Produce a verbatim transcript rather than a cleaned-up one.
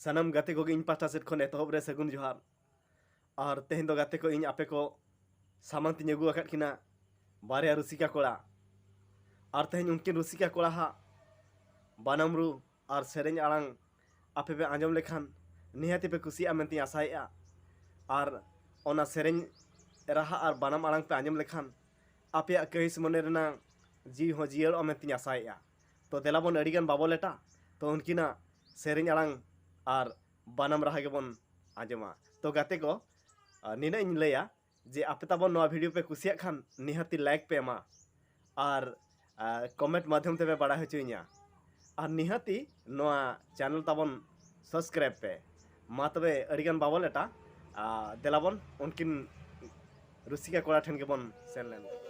ᱥᱟᱱᱟᱢ ᱜᱟᱛᱮ ᱠᱚᱜᱮ ᱤᱧ ᱯᱟᱦᱴᱟ ᱥᱮᱫ ᱠᱷᱚᱱ ᱮᱛᱚᱦᱚᱵ ᱨᱮ ᱥᱟᱹᱜᱩᱱ ᱡᱚᱦᱟᱨ᱾ ᱟᱨ ᱛᱮᱦᱮᱧ ᱫᱚ ᱜᱟᱛᱮ ᱠᱚ, ᱤᱧ ᱟᱯᱮ ᱠᱚ ᱥᱟᱢᱟᱝ ᱛᱤᱧ ᱟᱹᱜᱩ ᱟᱠᱟᱫ ᱠᱤᱱᱟ ᱵᱟᱨᱭᱟ ᱨᱩᱥᱤᱠᱟ ᱠᱚᱲᱟ᱾ ᱟᱨ ᱛᱮᱦᱮᱧ ᱩᱱᱠᱤᱱ ᱨᱩᱥᱤᱠᱟ ᱠᱚᱲᱟ ᱦᱟᱜ ᱵᱟᱱᱟᱢ ᱨᱩ ᱟᱨ ᱥᱮᱨᱮᱧ ᱟᱲᱟᱝ ᱟᱯᱮ ᱯᱮ ᱟᱸᱡᱚᱢ ᱞᱮᱠᱷᱟᱱ ᱱᱤᱦᱟᱹᱛᱤ ᱯᱮ ᱠᱩᱥᱤᱭᱟᱜᱼᱟ ᱢᱮᱱᱛᱮᱧ ᱟᱥᱟᱭᱮᱫᱼᱟ᱾ ᱟᱨ ᱚᱱᱟ ᱥᱮᱨᱮᱧ ᱨᱟᱦᱟ ᱟᱨ ᱵᱟᱱᱟᱢ ᱟᱲᱟᱝ ᱯᱮ ᱟᱸᱡᱚᱢ ᱞᱮᱠᱷᱟᱱ ᱟᱯᱮᱭᱟᱜ ᱠᱟᱹᱦᱤᱥ ᱢᱚᱱᱮ ᱨᱮᱱᱟᱜ ᱡᱤᱣᱤ ᱦᱚᱸ ᱡᱤᱭᱟᱹᱲᱚᱜᱼᱟ ᱢᱮᱱᱛᱮᱧ ᱟᱥᱟᱭᱮᱫᱼᱟ᱾ ᱛᱚ ᱫᱮᱞᱟ ᱵᱚᱱ ᱟᱹᱰᱤᱜᱟᱱ ᱵᱟᱵᱚ ᱞᱮᱴᱟ, ᱛᱚ ᱩᱱᱠᱤᱱᱟᱜ ᱥᱮᱨᱮᱧ ᱟᱲᱟᱝ ᱟᱨ ᱵᱟᱱᱟᱢ ᱨᱟᱦᱟ ᱜᱮᱵᱚᱱ ᱟᱸᱡᱚᱢᱟ᱾ ᱛᱚ ᱜᱟᱛᱮ ᱠᱚ, ᱟᱨ ᱱᱤᱱᱟᱹᱜ ᱤᱧ ᱞᱟᱹᱭᱟ ᱡᱮ ᱟᱯᱮ ᱛᱟᱵᱚᱱ ᱱᱚᱣᱟ ᱵᱷᱤᱰᱤᱭᱳ ᱯᱮ ᱠᱩᱥᱤᱭᱟᱜ ᱠᱷᱟᱱ ᱱᱤᱦᱟᱹᱛᱤ ᱞᱟᱭᱤᱠ ᱯᱮ ᱮᱢᱟ ᱟᱨ ᱠᱚᱢᱮᱱᱴ ᱢᱟᱫᱽᱫᱷᱚᱢ ᱛᱮᱯᱮ ᱵᱟᱲᱟᱭ ᱦᱚᱪᱚᱧᱟ᱾ ᱟᱨ ᱱᱤᱦᱟᱹᱛᱤ ᱱᱚᱣᱟ ᱪᱮᱱᱮᱞ ᱛᱟᱵᱚᱱ ᱥᱟᱵᱥᱠᱨᱟᱭᱤᱵ ᱯᱮ᱾ ᱢᱟ ᱛᱚᱵᱮ ᱟᱹᱰᱤᱜᱟᱱ ᱵᱟᱵᱚ ᱞᱮᱴᱟ, ᱟᱨ ᱫᱮᱞᱟᱵᱚᱱ ᱩᱱᱠᱤᱱ ᱨᱩᱥᱤᱠᱟ ᱠᱚᱲᱟ ᱴᱷᱮᱱ ᱜᱮᱵᱚᱱ ᱥᱮᱱ ᱞᱮᱱ ᱜᱮ᱾